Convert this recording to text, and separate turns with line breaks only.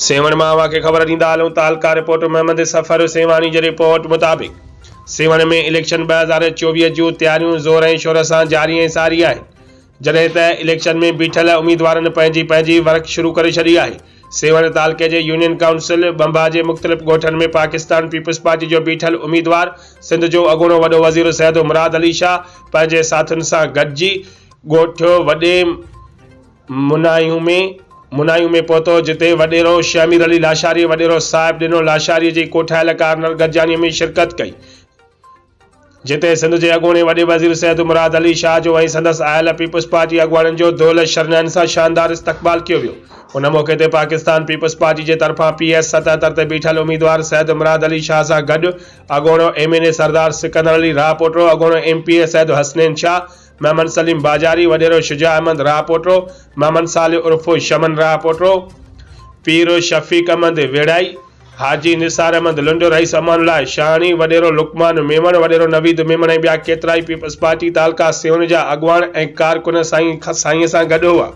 سيوهڻ مان اوهان کي خبر ڏيندا هلون تعلقه رپورٽر محمد صفر سيوهاڻي جي رپورٽ مطابق سيوهڻ ۾ اليڪشن 2024 جون تياريون زور ۽ شور سان جاري ۽ ساري آهن جڏهن ته اليڪشن ۾ بيٺل اميدوارن پنهنجي پنهنجي ورڪ شروع ڪري ڇڏي آهي سيوهڻ تعلقي جي يونين ڪائونسل ٻنڀا جي مختلف ڳوٺن ۾ پاڪستان پيپلز پارٽي جو بيٺل اميدوار سنڌ جو اڳوڻو وڏو وزير سيد مراد علي شاهه پنهنجي ساٿين سان گڏجي ڳوٺ وڏي منايون ۾ منايون ۾ پهتو، جتي وڏيرو شهمير علي لاشاريء وڏيرو صاحب ڏنو لاشاريء جي ڪوٺايل ڪارنر گڏجاڻيء ۾ شرڪت ڪئي، جتي سنڌ جي اڳوڻي وڏي وزير سيد مراد علي شاهه جو ۽ سندس آيل پيپلز پارٽي اڳواڻن جو دهل شرنائين سان شاندار استقبال ڪيو ويو. ان موقعي تي پاڪستان پيپلز پارٽي جي طرفان پي ايس 77 تي بيٺل اميدوار سيد مراد علي شاهه سان گڏ اڳوڻو M N A Sardar Sikandar Ali Rahpoto, اڳوڻو M P A Syed Hasnain Shah, Muhammad Saleem Bajari, وڏيرو شجاع احمد راهپوٽو، محمد صالح عرف شمن راهپوٽو، پير شفيق احمد ويڙهائي، حاجي نثار احمد لنڊ، رئيس امان الله شاهاڻي، وڏيرو لقمان ميمڻ، وڏيرو نويد ميمڻ ۽ ٻيا ڪيترائي پيپلز پارٽي تعلقه سيوهڻ جا اڳواڻ ۽ ڪارڪن سائين سان گڏ هئا.